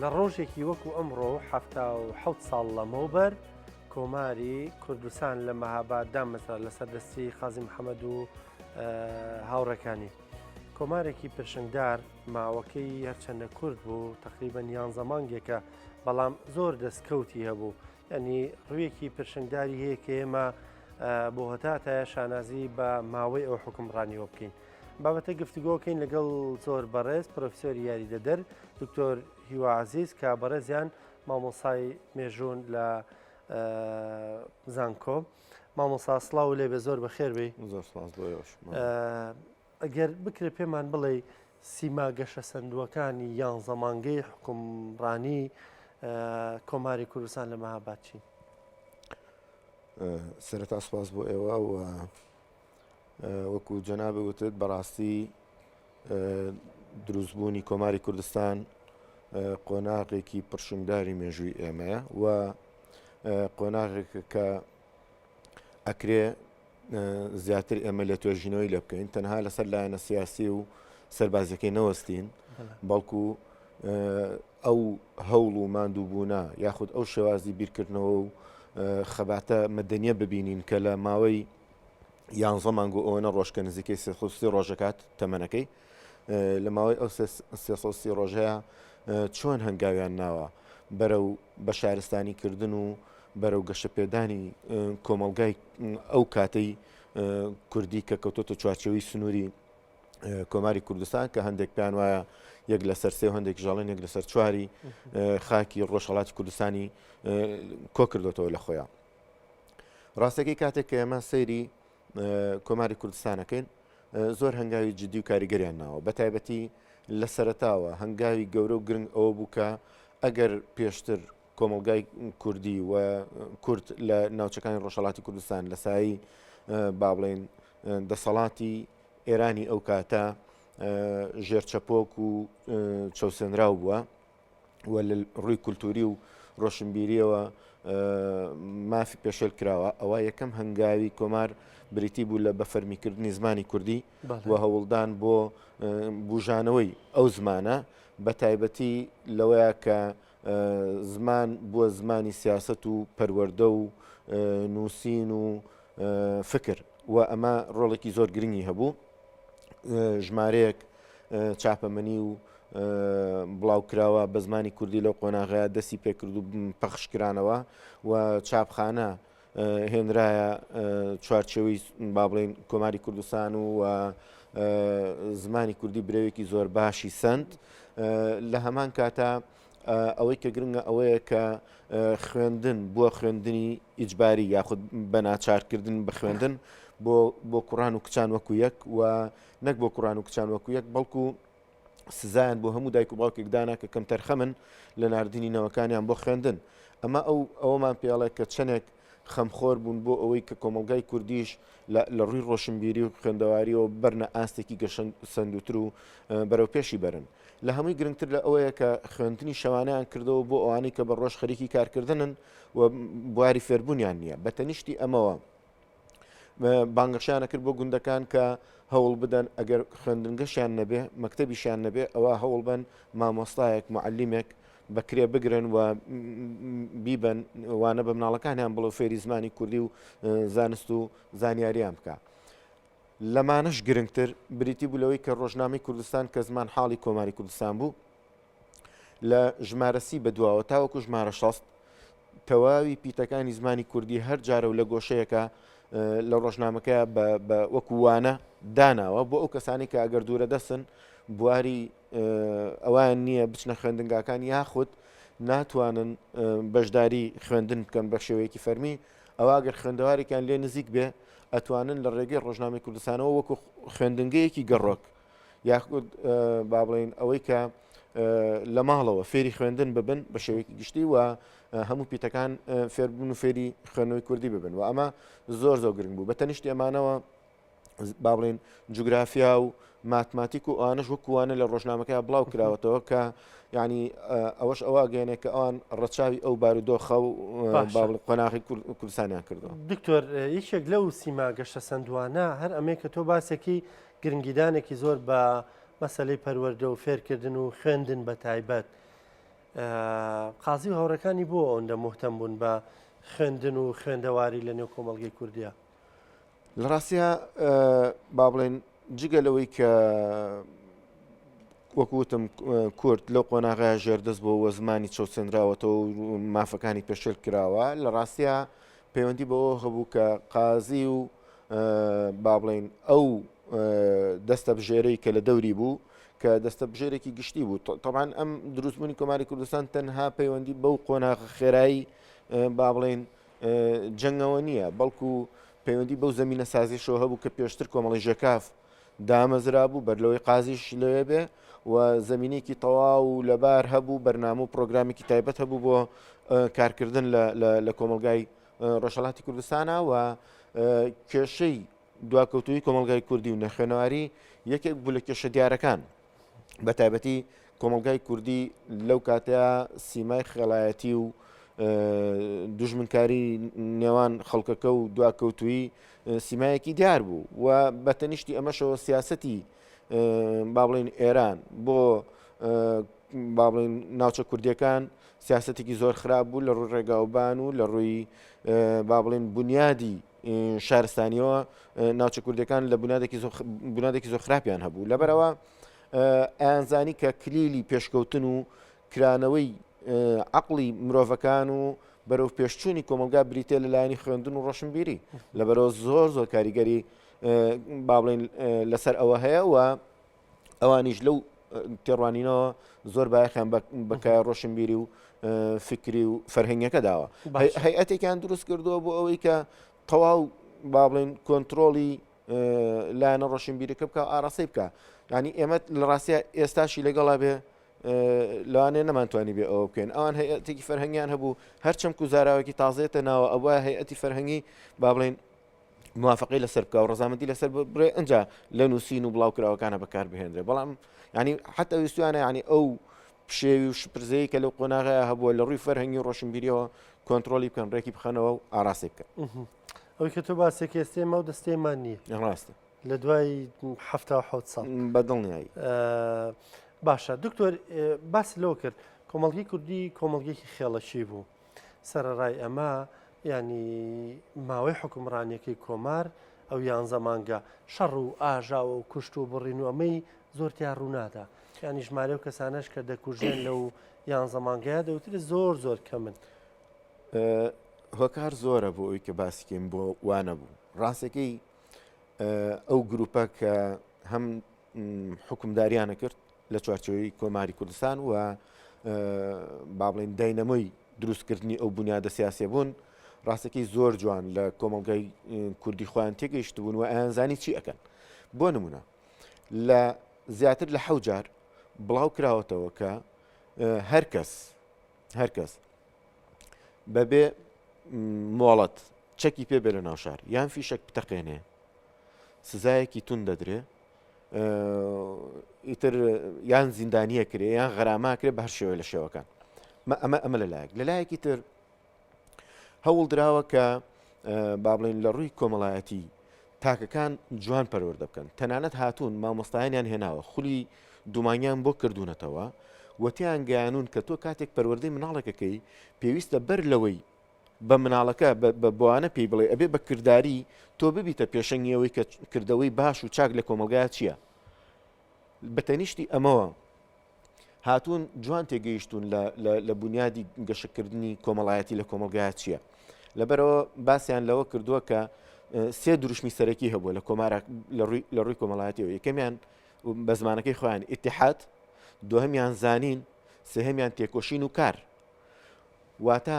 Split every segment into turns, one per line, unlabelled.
لە ڕۆژێکی وەکو ئەمڕۆ 77 ساڵ لەمەوبەر کۆماری کوردستان لە مەهاباد دامەزرا لەسەر دەستی قازی محەممەد و هاوڕێکانی. کۆمارێکی پرشنگدار ماوەکەی هەرچەندە کورت بوو تقریبا یانزە مانگێکە بەڵام زۆر دەستکەوتی هەبوو ینی ڕوویەکی پرشنگداری هەیە کە ئێمە بۆ هەتاتایە شانازی بە ماوەی ئەو حکومڕانیەوە بکەین. بابەتە گفتوگۆکەین لەگەڵ زۆر بەڕێز پرۆفیسۆری یاریدەدەر دکتۆر هیوا عزیز کە بەڕێزیان مامۆسای مێژوون لە زانکۆ مامۆسا سڵاو لێ بێ زۆر بەخێر بێ
زۆر سپاس بۆ ئێوەش.
ئەگەر بکرێت پێمان بڵێ سیما گەشەسەندووەکانی یانزە مانگەی حکومڕانی کۆماری کوردستان لە مەهاباد چین؟
سەرەتا سپاس بۆ ئێوە و وەکو جەنابت وتت بەڕاستی دروستبوونی کۆماری کوردستان قۆناغێکی پرشنگداری مێژووی ئێمەیە و قۆناغێک کە ئەکرێ زیاتر ئێمە لە توێژینەوەی لێ بکەین تەنها لەسەر لایەنە سیاسی و سەربازیەکەی نەوەستین بەڵکو ئەو هەوڵ و ماندووبوونە یاخود ئەو شێوازی بیرکردنەوە و خەباتە مەدەنیە ببینین کە لە ماوەی یانزە مانگ و ئەوەنە ڕۆژ کە نزیکەی 330 ڕۆژەکات تەمەنەکەی لە ماوەی ئەو 330 ڕۆژەیە چۆن هەنگاویان ناوە بەرەو بە شارستانی کردن و بەرەو گەشەپێدانی کۆمەڵگای ئەو کاتەی کوردی کە کەوتۆتە چوارچێوەی سنووری کۆماری کوردستان کە هەندێک پێیان وایە یەک لەسەر سێ و هەندێک ژاڵێن یەک لەسەر چواری خاکی ڕۆژهڵاتی کوردستانی کۆ کردوێتەوە لە خۆیان ڕاستەکەی کاتێک کە ئێمە سەیری کۆماری کوردستانەکەین زۆر هەنگاوی جددی و کاریگەریان ناوە بە تایبەتی لە سەرتاوە هەنگاوی گەورە و گرنگ ئەوە بوو کە ئەگەر پێشتر کۆمەڵگای کوردی و کورد لە ناوچەکانی ڕۆژهەڵاتی کوردستان لە سایی با بڵێن دەسەڵاتی ئێرانی ئەو کاتە ژێرچەپۆک و چەوسێنراو بووە و لە ڕووی کولتوری و ڕۆشنبیریەوە مافی پێشێل کراوە ئەوە یەکەم هەنگاوی کۆمار بریتی بوو لە بەفەرمیکردنی زمانی کوردی و هەوڵدان بۆ بژانەوەی ئەو زمانە بە تایبەتی لەوەیە کە زمان بووە زمانی سیاسەت و پەروەردە و نووسین و فکر و ئەمە ڕۆڵێکی زۆر گرنگی هەبوو ژمارەیەک چاپەمەنی و بڵاوکراوە بە زمانی کوردی لەو قۆناغەیە دەستی پێکرد و پەخشکرانەوە و چاپخانە هێنرایە چوارچێوەی با بڵێین کۆماری کوردستان و زمانی کوردی برەوێکی زۆر باشی سند لە هەمان کاتا ئەوەی کە گرنگە ئەوەیە کە خوێندن بووە خوێندنی ئیجباری یاخود بە ناچارکردن بە خوێندن بۆ بۆ کوڕان و کچان وەکو یەک و نەک بۆ کوڕان و کچان وەکو یەک بەڵکو سزایان بۆ هەموو دایک و باوکێک دانا کە کەمتەرخەمن لە ناردنی نەوەکانیان بۆ خوێندن. ئەمە ئەو ئەوەمان پێڵێ کە چەندێک خەمخۆر بوون بۆ ئەوەی کە کۆمەڵگای کوردیش لە ڕووی ڕۆشنبیری و خوێندەواریەوە بەرنە ئاستێکی گەشەسەندووتر و بەرەو پێشی بەرن. لە هەمووی گرنگتر لە ئەوەیە کە خوێندنی شەوانەیان کردەوە بۆ ئەوانەی کە بە ڕۆژ خەریکی کارکردنن و بواری فێربوونیان نییە. بە تەنیشتی ئەمەوە بانگەشەیان ئەکرد بۆ گوندەکان کە هەوڵ بدەن ئەگەر خوێندنگەشیان نەبێ مەکتەبیشیان نەبێ ئەوە هەوڵ بەن مامۆستایەک معلیمێک بەکرێ بگرن و بیبن وانە بە مناڵەکانیان بڵێ و فێری زمانی کوردی و زانست و زانیاریان بکە. لەمانەش گرنگتر بریتی بوو لەوەی کە ڕۆژنامەی کوردستان کە زمان حاڵی کۆماری کوردستان بوو لە ژمارە سی بەدواوە تاوەکو ژمارە 60 تەواوی پیتەکانی زمانی کوردی هەر جارە و لە گۆشەیەکە لە ڕۆژنامەکە بە وەکو وانە داناوە بۆ ئەو کەسانی کە ئەگەر دوورە دەستن بواری ئەوان نییە بچنە خوێندنگاکان یاخود ناتوانن بەشداری خوێندن بکەن بە شێوەیەکی فەرمی ئەوە گەر خوێندەوارێکیان لێ نزیک بێ ئەتوانن لە ڕێگەی ڕۆژنامەی کوردستانەوە وەکو خوێندنگەیەکی گەڕۆک یاخود با بڵێین ئەوەی کە لە ماڵەوە فێری خوێندن ببن بە شێوەیەکی گشتی و هەموو پیتەکان فێربوون و فێری خوێندنەوەی کوردی ببن و ئەمە زۆر زۆر گرنگ بوو بە تەنیشتی ئەمانەوە با بڵێن جوگرافیا و ماتماتیک و ئەوانەش وەکوانە لە ڕۆژنامەکە بڵاو کراوەتەوە کە ینی ئەوەش ئەوە گەێنێ کە ئەوان ڕەچاوی ئەو بارودۆخە و قۆناغی کوردستانیان کردو
دکتۆر یەکێک لەو سیما گەشە سندوانە هەر ئەمەی کە تۆ باسێکی گرنگیدانێکی زۆر بە مەسەلەی پەروەردە و فێرکردن و خوێندن بە تایبەت. قازی و هاوڕێکانی بۆ ئەوەندە موهتەم بوون بە خوێندن و خوێندەواری لە نێو کۆمەڵگەی کوردیا؟
لە ڕاستیا با بڵێن جگە لەوەی کە وەکو وتم کورد لەو قۆناغەیە ژێردەست بۆ وە زمانی چەوسێنراوەتەوە و مافەکانی پێشێل کراوە لە ڕاستیا پەیوەندی بەوە هەبوو کە قازی و با بڵین ئەو دەستەبژێرەی کە لە دەوری بوو کە دەستەبژێرێکی گشتی بوو تەبعەن ئەم دروستبوونی کۆماری کوردستان تەنها پەیوەندی بەو قۆناغە خێرایی با بڵێین جەنگەوە نییە بەڵکو پەیوەندی بەو زەمینە سازیشەوە هەبوو کە پێشتر کۆمەڵی ژێکاف دامەزرا بوو بەر لەوەی قازیش لەوێ بێ و زمینێکی تەواو و لەبار هەبوو بەرنامە و پرۆگرامێکی تایبەت هەبوو بۆ کارکردن لە کۆمەلگای ڕۆژهڵاتی کوردستانە و کێشەی دواکەوتوویی کۆمەڵگای کوردی و نەخوێنەواری یەکێک بوو لە کێشە دیارەکان بە تایبەتی کۆمەڵگای کوردی لەو کاتەیە سیمای خێڵایەتی و دوژمنکاری نێوان خەڵکەکە و دواکەوتووی سیمایەکی دیار بوو و بە تەنیشتی ئەمەشەوە سیاستی با بڵین ئێران بۆ با بڵین ناوچە کوردیەکان سیاستێکی زۆر خراپ بوو لە ڕووی ڕێگاوبان و لە ڕووی با بڵین بنیادی شارستانیەوە ناوچە کوردەکان لە بنیادێکی بنیادێکی زۆر خراپیان هەبوو لەبەرەوە ئەیانزانی کە کلیلی پێشکەوتن و کرانەوەی عقلی مرۆڤەکان و بەرەو پێشچوونی کۆمەلگا بریتە لە لایەنی خوێندن و ڕۆشنبیری لەبەرەوە زۆر زۆر کاریگەری با بڵین لەسەر ئەوە هەیە و ئەوانیش لەو تێڕوانینەوە زۆر بایەخیان بەکای ڕۆشنبیری و فکری و فەرهەنگەکە داوە هەیئەتێکیان دروست کردووە بۆ ئەوەی کە تەواو با بڵێن کۆنتترۆلی لایەنە ڕۆشنبیرەکە بکە ئاراسی بکە ینی ئێمە لە ڕاستە ئێستاشی لەگەڵا بێ لەوانەیە نەمانتوانی بێ ئەوە بکەین ئەوان هەیئەتێکی فەرهەنگیان هەبوو هەرچەم و زاراوێکی تازێتە ناوە ئەوە هەیئەتی فەرهەنگی با بڵێن موافقەی لەسەر بکە و ڕەزامەندی لەسەر بڕێ ئەجا لە نووسین و بڵاوکراوەکانە بەکار بهێنرێ بەڵام ینی حتا ویستویانە ینی ئەو پشێوی و شپرزەیە کە لەو قۆناغەیە هەبووە لە ڕووی فەرهەنگی و ڕۆشنبیریەوە کۆنتترۆلی بکەن ڕێکی بخەنەوە و ئاراسی بکەن
ئەوی کە تۆ باسێک ئێستێمە و دەستێمان نییە
ڕاستە
لە دوای 77 ساڵ
بە دڵنیایی
باشە دکتۆر باس لەوە کرد کۆمەڵگەی کوردی کۆمەڵگەیەکی خێڵەکی بوو سەرەڕای ئەمە یانی ماوەی حوکمڕانیەکەی کۆمار ئەو یانزە مانگە شەڕ و ئاژاوە و کوشت و بڕین و ئەمەی زۆر تیا ڕوونادا یانی ژمارە و کەسانەش کە دەکوژێن لەو یانزە مانگەیە دەوترێت زۆر زۆر کەمن.
هۆکار زۆرە بۆ ئەوی کە باسیکەین بۆ وانەبوو ڕاستەکەی ئەو گروپە کە هەم حکومداریانە کرد لە چوارچێوەی کۆماری کوردستان و با بڵێین داینەمۆی دروستکردنی ئەو بونیادە سیاسیە بوون ڕاستەکەی زۆر جوان لە کۆمەڵگای کوردی خۆیان تێگەیشت بوون و ئەیانزانی چی ئەکەن بۆ نمونە لە زیاتر لە حەو جار بڵاو کراوەتەوە کە هەر کەس هەر کەس بەبێ مۆڵەت چەکی پێ بێ لە ناوشار یان فیشەک بتەقێنێ سزایەکی تون دەدرێ ئیتر یان زیندانیە کرێ یان غەرامە کرێ بە هەر شێوە لە شێوەکان ئەمە ئەمە لەلایەک لەلایەکی تر هەوڵ دراوە کە با بڵێن لە ڕووی کۆمەڵایەتی تاکەکان جوان پەروەردە بکەن تەنانەت هاتوون مامۆستایانیان هێناوە خولی دومانیان بۆ کردوونەتەوە وتیان گەیانون کە تۆ کاتێک پەروەردەی مناڵێکەکەی پێویستە بەر لەوەی بە مناڵەکە بە بۆانە پێی بڵێ ئەبێ بە کرداری تۆ ببیتە پێشەنگی ئەوەی کە کردەوەی باش و چاک لە کۆمەڵگایا چییە بە تەنیشتی ئەمەوە هاتوون جوان تێگەیشتون لە بنیادی گەشەکردنی کۆمەڵایەتی لە کۆمەلگای چییە لەبەرەوە باسییان لەوە کردووە کە سێ دروشمی سەرەکی هەبووە لە کۆمارە لە ڕووی کۆمەڵایەتیەوە یەکەمیان بە زمانەکەی خۆیان ئیتحاد دوهەمیان زانین سێهەمیان تێکۆشین و کار واتە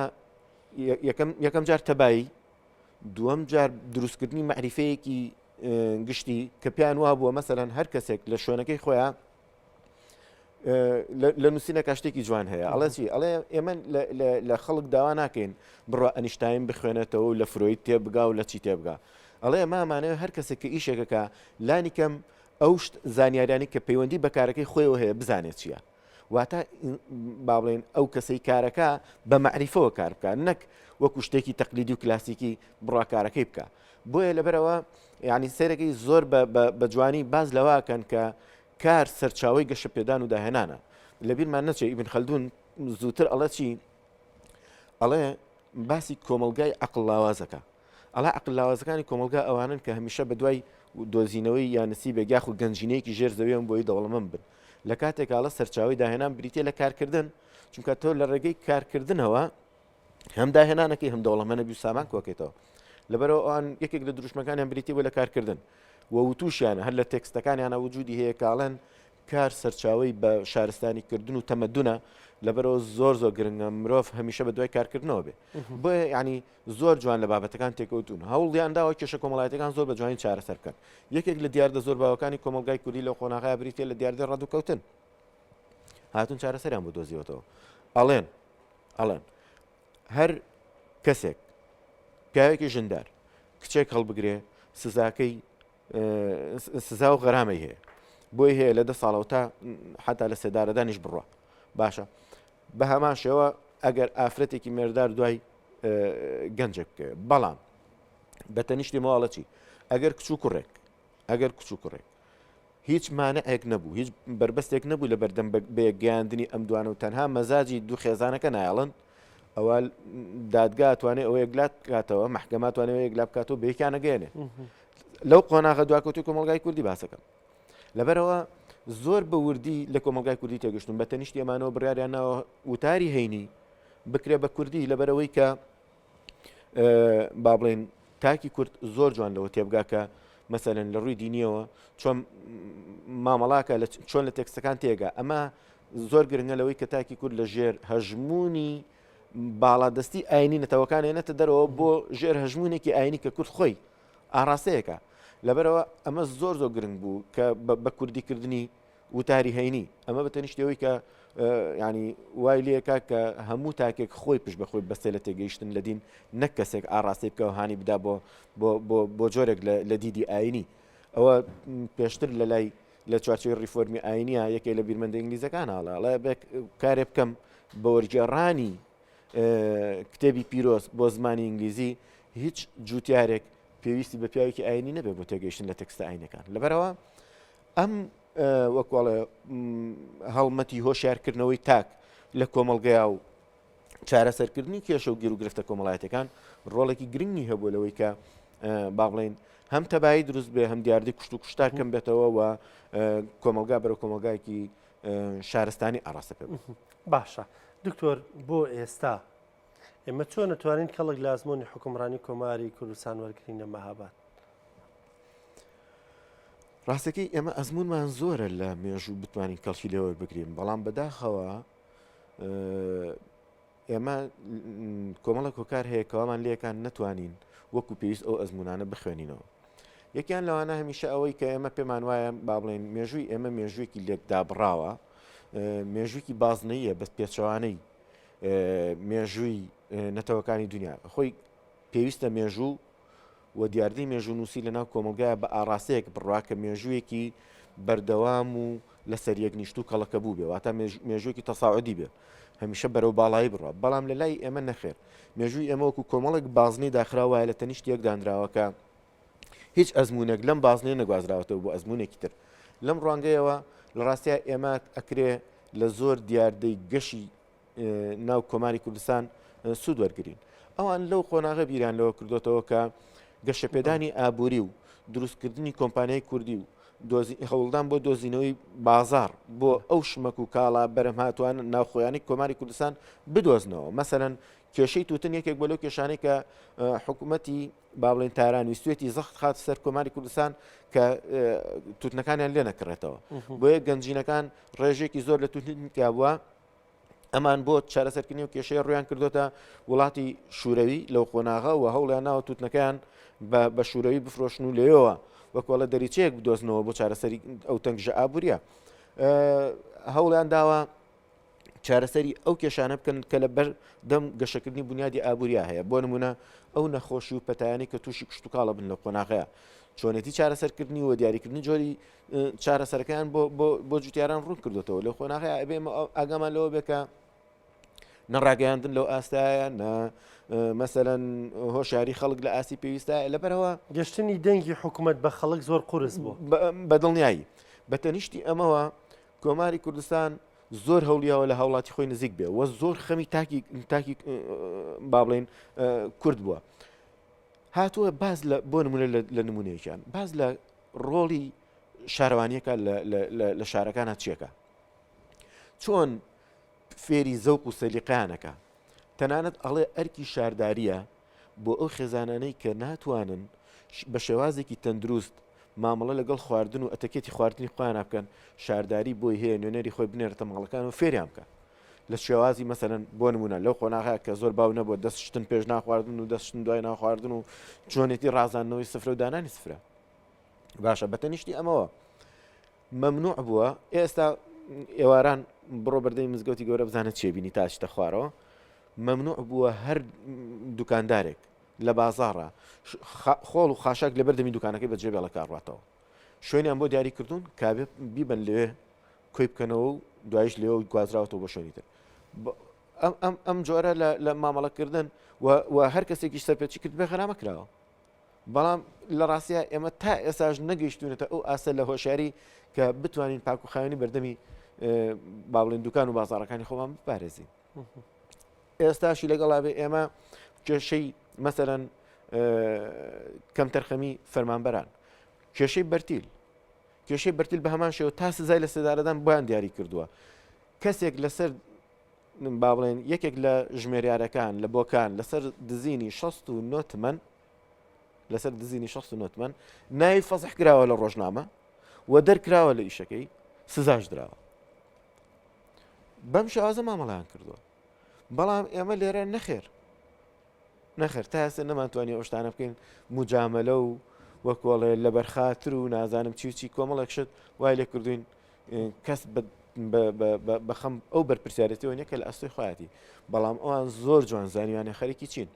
یەکەم جار تەبایی دووەم جار دروستکردنی مەعریفەیەکی گشتی کە پێیان وا بووە مەسەلەن هەر کەسێک لە شوێنەکەی خۆیان لە نووسینەکە شتێکی جوان هەیە ئەڵێ چی ئەڵێ ئێمە لە خەڵک داوا ناکەین بڕە ئەنیشتاین بخوێنێتەوە و لە فرۆید تێبگا و لە چی تێبگا ئەڵێ مامانەوە هەر کەسێک کە ئیشێکەکە لانی کەم ئەو زانیاریانی کە پەیوەندی بەکارەکەی خۆیەوە هەیە بزانێت چییە. واتە با بڵێین ئەو کەسەی کارەکە بە مەعریفەوە کار بکات نەک وەکو شتێکی تەقلیدی و کلاسیکی بڕا کارەکەی بکە بۆیە لەبەرەوە یعنی سەیرەکەی زۆر بە جوانی باز لەواکەن کە کار سەرچاوی گەشەپێدان و داهێنانە لەبیرمان نەچێ ئیبن خەلدون زووتر ئەڵێ چی؟ ئەڵێ باسی کۆمەڵگای عەقڵ لاوازەکە. ئەڵێ عەقڵ لاوازەکانی کۆمەڵگا ئەوانەن کە هەمیشە بە دوای دۆزینەوەی یا نسیبێک یاخود گەنجینەیەکی ژێر زەویان بۆی دەوڵەمەند بن. لە کاتێکا ئەڵێ سەرچاوەی داهێنان بریتیە لە کارکردن، چونکە تۆ لە ڕێگەی کارکردنەوە هەم داهێنانەکەی هەم دەوڵەمەنە بی و سامان کۆکەیتەوە. لەبەرئەوە ئەوان یەکێک لە دروشمەکانیان بریتی بوو لە کارکردن و وتوشیانە هەر لە تێکستەکانیانە وجودی هەیە کاڵێن کار سەرچاوەی بە شارستانی کردن و تەمەدونە لەبەرەوە زۆر زۆر گرنگە مرۆڤ هەمیشە بە دوای کارکردنەوە بێ بۆیە ینی زۆر جوان لە بابەتەکان تێکەوتون هەوڵیان داوە کێشە کۆمەڵایەتەکان زۆر بە جوانی چارەسەر بکەن یەکێک لە دیاردە زۆر باوەکانی کۆمەڵگای کوردی لەو قۆناغەیە بریتە لە دیاردەی ڕەدوکەوتن هاتون چارەسەریان بۆ دۆزیوەتەوە ئەڵێن ئەڵێن هەر کەسێک پیاوێکی ژندار کچێک هەڵبگرێ سزاکەی سزا و غەرامەی هەیە بۆی هەیە لە دە ساڵەوە تا حتا لە سێدارەدانیش بڕە باشە بە هەمان شێوە ئەگەر ئافرەتێکی مێردار دوای گەنجێک بکەوێت بەڵام بە تەنیشتی ماڵە چی ئەگەر کچ و کوڕێک ئەگەر کچ و کوڕێک هیچ مانعێک نەبوو، هیچ بەربەستێک نەبوو لە بەردەم بەیەکگەیاندنی ئەم دوانە و تەنها مەزاجی دوو خێزانەکە نایەڵن، ئەوە دادگا توانێ ئەوە یەکلا بکاتەوە، مەحکەمە توانێ ئەوە یەکلا بکاتەوە بەیەکیان نەگەیەنێ. لەو قۆناغە دواکەوتوی کۆمەڵگای کوردی باسەکەم. لەبەرەوە زۆر بە وردی لە کۆمەڵگای کوردی تێگەشتون بە تەنیشتی ئەمانەوە بڕیاریان ناوە وتاری هەینی بکرێ بە کوردی لەبەرەوەی کە با بڵێن تاکی کورد زۆر جوان لەوە تێبگا کە مەسەلەن لە ڕووی دینیەوە چۆن مامەڵاکە لە چۆن لە تێکستەکان تێگا ئەمە زۆر گرنگە لەوەی کە تاکی کورد لە ژێر هەژمونی باڵادەستی ئاینی نەتەوەکان هێنێتە دەرەوە بۆ ژێر هەژمونێکی ئاینی کە کورد خۆی ئاراستەیەکە لەبەرەوە ئەمە زۆر زۆر گرنگ بوو کە بە کوردیکردنی وتاری هەینی، ئەمە بە تەنیشتی ئەوەی کە یانی وای لێکا کە هەموو تاکێک خۆی پشت بە خۆی بەستێ لە تێگەیشتن لە دین نەک کەسێک ئاڕاستەی بکە و هانی بدا بۆ بۆ بۆ بۆ جۆرێک لە دیدی ئاینی ئەوە پێشتر لە لای لە چوارچێوەی ڕیفۆرمی ئاینیە یەکێ لە بیرمەندە ئینگلیزەکان ئاڵێ ئەڵێ بێ کارێ بکەم بە وەرگێڕانی کتێبی پیرۆز بۆ زمانی ئینگلیزی هیچ جوتیارێک پێویستی بە پیاوێکی ئاینی نەبێت بۆ تێگەیشتن لە تێکستە ئاینەکان لەبەرەوە ئەم وەکوڵێ هەڵمەتی هۆشیارکردنەوەی تاک لە کۆمەڵگەیا و چارەسەرکردنی کێشە و گیروگرفتە کۆمەڵایەتەکان ڕۆڵێکی گرنگی هەبوو لەوەی کە با بڵین هەم تەبایی دروست بێ هەم دیاردەی کوشت و کوشتار کەم بێتەوە و کۆمەلگا بەرەو کۆمەلگایەکی شارستانی ئاراستە پێ
باشە دکتۆر بۆ ئێستا ئێمە چۆن ئەتوانین کەڵک لە ئەزموونی حوکمڕانی کۆماری کوردستان وەرگرین لە مەهاباد؟
ڕاستەکەی ئێمە ئەزمونمان زۆرە لە مێژوو بتوانین کەڵکی لێوە بگرین بەڵام بەداخەوە ئێمە کۆمەڵە کۆکار هەیە کەوامان لەکان نەتوانین وەکو پێویست ئەو ئەزمونانە بخوێنینەوە یەکیان لەوانە هەمیشە ئەوەی کە ئێمە پێمان وایە با بڵێن مێژووی ئێمە مێژوویەکی لێکدابڕاوە مێژوویەکی بازنەیە بەس پێچەوانەی مێژووی نەتەوەکانی دنیا خۆی پێویستە مێژوو و دیاردەی مێژوونووسی لەناو کۆمەڵگایە بە ئاڕاستەیەک بڕوا کە مێژوویەکی بەردەوام و لەسەر یەک نیشتوو کەڵەکەبوو بێ واتە مێژوویەکی تەساعودی بێ هەمیشە بەرەو باڵایی بڕوا بەڵام لە لای ئێمە نەخێر مێژووی ئێمە وەکو کۆمەڵێک بازنەی داخراو وایە لە تەنیشت یەک دانراوە کە هیچ ئەزموونێک لەم بازنەیە نەگوازراوەتەوە بۆ ئەزموونێکی تر لەم ڕوانگەیەوە لە ڕاستیا ئێمە ئەکرێ لە زۆر دیاردەی گەشی ناو کۆماری کوردستان سوود وەرگین ئەوان لەو قۆناغە بیران لەوە کردوتەوە کە گەشەپێدانی ئابووری و دروستکردنی کۆمپانیای کوردی و هەوڵدان بۆ دۆزینەوەی بازار بۆ ئەو شمەک و کاڵا بەرەمهاتوان ناوخۆیانی کۆماری کوردستان بدۆزنەوە مەسەەن کێشەی توتن یەکێک بۆ لەو کێشانەی کە حکوومەتی با بڵێن تاران ویستوێتی زەخت خات سەر کۆماری کوردستان کە توتنەکانیان لێ نەکڕێتەوە بۆیە گەنجینەکان ڕێژێکی زۆر لە توتن تیابووە ئەمان بۆ چارەسەرکردنی و کێشەیە ڕویان کردوتە وڵاتی شوورەوی لەو قۆناغە و هەوڵیان ناوە توتنەکەیان بە شوورەوی بفرۆشن و لەوێوە وەکۆڵە دەریچەیەک بدۆزنەوە بۆ چارەسەری ئەو تەنگژە ئابووریە هەوڵیان داوە چارەسەری ئەو کێشانە بکەن کە لە بەر دەم گەشەکردنی بنیادی ئابووریا هەیە بۆ نمونە ئەو نەخۆشی و پەتایانی کە تووشی کشتتوکاڵە بن لە قۆناغەیە چۆنێتی چارەسەرکردنی و دیاریکردنی جۆری چارەسەرەکەیان بۆ بۆ جوتیاران ڕوون کردوێتەوە لە قۆناغەیە ئەبێ ئاگامان لەوە بێ کە نەڕاگەیاندن لەو ئاستایە نە مەسەەن هۆشیاری خەڵک لە ئاستی پێویستە لەبەرەوە
گەشتنی دەنگی حکوومەت بە خەڵک زۆر قورس بوو
بە دڵنیایی بە تەنیشتی ئەمەوە کۆماری کوردستان زۆر هەوڵیاوە لە هاوڵاتی خۆی نزیک بێ و زۆر خەمی تاکی تاکی با بڵێین کورد بووە. هاتووە باز لە بۆ نمونە لە نمونەیەکیان باز لە ڕۆڵی شارەوانیەکە لە شارەکانە چیەکە چۆن فێری زەوق و سەلیقەیانەکە تەنانەت ئەڵێ ئەرکی شارداریە بۆ ئەو خێزانانەی کە ناتوانن بە شێوازێکی تەندروست مامەڵە لەگەڵ خواردن و ئەتەکێتی خواردنی خۆیان بکەن شارداری بۆی هەیە نوێنەری خۆی بنێرێتە ماڵەکان و فێریان بکە لە شێوازی مەسەلەن بۆ نمونە لەو قۆناغە کە زۆر باو نەبووە دەست شتن پێش ناخواردن و دەست شتن دوای ناخواردن و چۆنێتی ڕازاندنەوەی سفرە و دانانی سفرە باشە بەتەنیشتی ئەمەوە مەمنوع بووە ئێستا ئێواران بڕۆ بەردەمی مزگەوتی گەورە بزانە چێ بینی تا چتە خوارەوە مەمنوع بووە هەر دوکاندارێک لە بازاڕە خۆڵ و خاشاک لە بەردەمی دوکانەکەی بەجێ بێڵە کاڕاتەوە شوێنیان بۆ دیاری کردوون کابێ بیبن لەوێ کۆی بکەنەوە و دوایش لێەوە گوازراوەتەوە بۆ شوێنی تر ئەم ئەم جۆرە لە مامەڵەکردن و هەر کەسێکیش سەرپێچی کرد بێ غەرامە کراوە بەڵام لە ڕاستیا ئێمە تا ئێساش نەگەیشتوونەتە ئەو ئاستە لە هۆشیاری کە بتوانین پاک و خاوێنی بەردەمی با بڵێن دوکان و بازاڕەکانی خۆمان بپارێزین ئێستاشی لەگەڵا بێ ئێمە کێشەی مەسەرەن کەمتەرخەمی فەرمانبەران کێشەی بەرتیل کێشەی بەرتیل بە هەمان شێوە تا سزای لە سێدارەدان بۆیان دیاری کردووە کەسێک لەسەر با بڵێن یەکێک لە ژمێریارەکان لە بۆکان لەسەر دزینی 69 تمەن لەسەر دزینی 69 تمەن ناوی فەزح کراوە لە ڕۆژنامە و دەرکراوە لە ئیشەکەی سزاش دراوە بەم شێوازە مامەڵیان کردووە بەڵام ئێمە لێرە نەخێر نەخێر تا ئێستا نەمانتوانی ئەو شتانە بکەین مجاملە و وەکۆڵێ لەبەر خاتر و نازانم چی و چی کۆمەڵێک شت وای لێ کردوین کەس بەخەم ئەو بەرپرسیارەتەوە نیە کە لە ئەستۆی خۆیەتی بەڵام ئەوان زۆر جوان زانیوانە خەریکی چین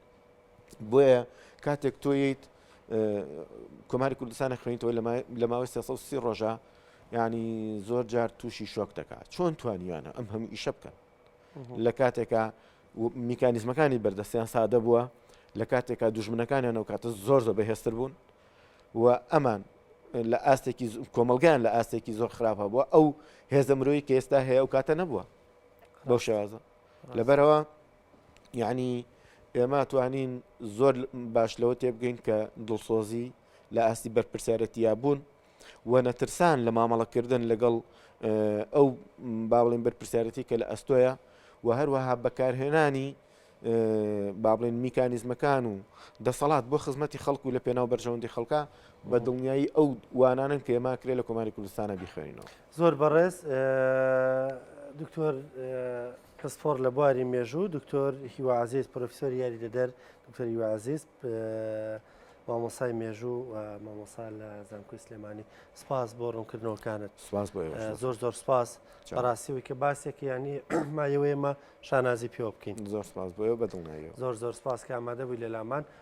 بۆیە کاتێک تۆیت کۆماری کوردستانە خوێنیتەوە لە ماوەی 330 ڕۆژە ینی زۆر جار تووشی شۆک دەکات چۆن توانیانە ئەم هەموو ئیشە بکەن لە کاتێکا میکانیزمەکانی بەردەستیان سادە بووە لە کاتێکا دوژمنەکانیان ئەو کاتە زۆر زۆر بەهێزتر بوون و ئەمان لە ئاستێکی کۆمەلگایان لە ئاستێکی زۆر خراپ بووە ئەو هێزە مرۆیی کە ئێستا هەیە ئەو کاتە نەبووە بەو شێوازە لەبەرەوە یعنی ئێمە توانین زۆر باش لەوە تێبگەین کە دڵسۆزی لە ئاستی بەرپرسیارەتیا بوون و نەترسان لە مامەڵەکردن لەگەڵ ئەو با بڵێن بەرپرسیارەتی کە لە ئەستۆیە و هەروەها بەکارهێنانی با بڵێن میکانیزمەکان و دەسەڵات بۆ خزمەتی خەڵک و لە پێناو بەرژەوەندی خەڵکە بە دڵنیایی ئەو وانانن کە ئێمە کرێ لە کۆماری کوردستانە بیخوێنینەوە.
زۆر بەڕێز دکتۆر پسپۆڕ لە بواری مێژوو دکتۆر هیوا عەزیز پرۆفیسۆری یاریدەدەر دکتۆر هیوا عەزیز مامۆسای مێژوو و مامۆسا لە زانکۆی سلێمانی سپاس بۆ ڕوونکردنەوەکانت
سپاس بۆ ئێوەش.
زۆر زۆر سپاس بەڕاستی کە باسێک ینی مایەوە ئێمە شانازی پێوە بکەین
زۆر سپاس بۆ ئێوە بە دڵنیاییەوە
زۆر زۆر سپاس کە ئامادە بووی لە لامان.